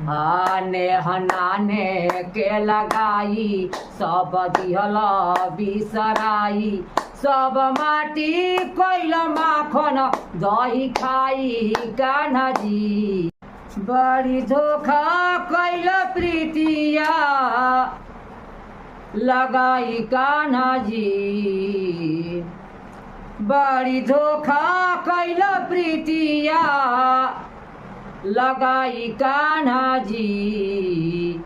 आने हनाने के लगाई सब दिहल बिसराई, सब माटी कैल माखन दही खाई कान्हा जी। बड़ी धोखा कैल प्रीतिया लगाई कान्हा जी, बड़ी धोखा कैल प्रीतिया लगाई कान्हा जी।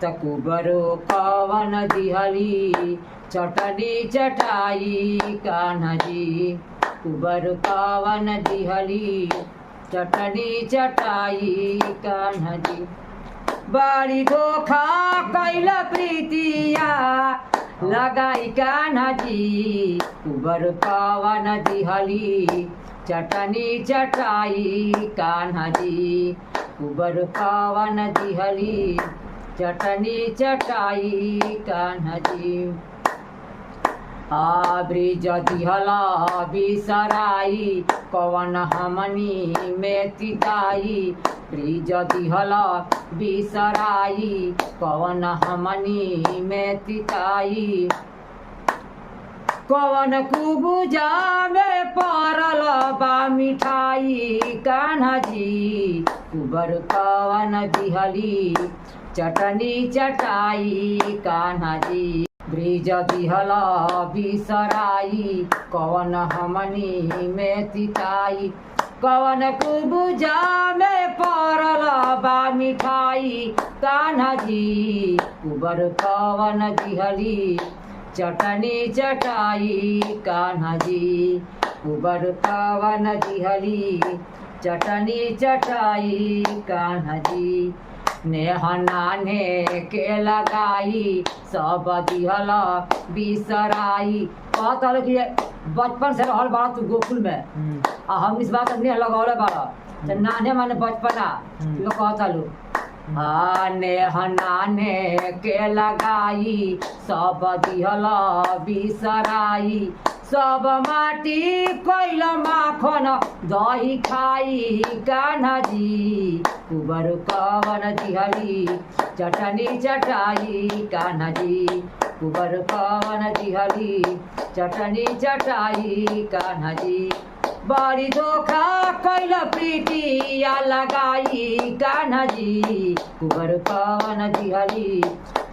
तकुबरो कवन दिहली चटनी चटाई कान्हा जी, कुबर कवन दिहली चटनी चटाई कान्हा जी। बड़ी धोखा कैल प्रीतिया लगाई कान्हा जी, कुबर कवन दिहली चटनी चटाई कान्हा जी, कुबर कवन दिहली चटनी चटाई कान्हा जी। आ ब्रिज दिहल बिसराई कवन हमनी में तिताई, ब्रिज दिहल बिसराई कवन हमनी में तिताई, कवन कुबुजा में पड़ल बा मिठाई कान्हा जी, कुबर कवन दिहली चटनी चटाई कान्हा जी। ब्रिज दिहल बिसराई कवन हमनी में तिताई, कवन कुबुजा में पड़ल बा मिठाई कान्हा जी, कुबर कवन दिहली चटनी चटाई कान्हा जी, कुबर कवन दिहली चटनी चटाई कान्हा जी। नेह नान्हे के लगाई सब दिहल बिसराई। कहत हलो कि बचपन से रहल बाड़ा तू गोकुल में, आ हम इस बात नेह लगौले बाड़ा, तो नान्हे माने बचपना तू कहत हलो। आ नेह नान्हे के लगाई सब दिहल बिसराई, सब माटी कैल माखन दही खाई कान्हा जी, कुबर कवन दिहली चटनी चटाई कान्हा जी, कुबर कवन दिहली चटनी चटाई कान्हा जी। बड़ी धोखा कैल प्रीतिया लगाई कान्हा जी, कुबर कवन दिहली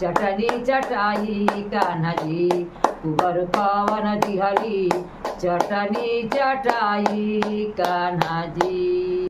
चटनी चटाई कान्हा जी, कुबर कवन दिहली चटनी चटाई कान्हा जी।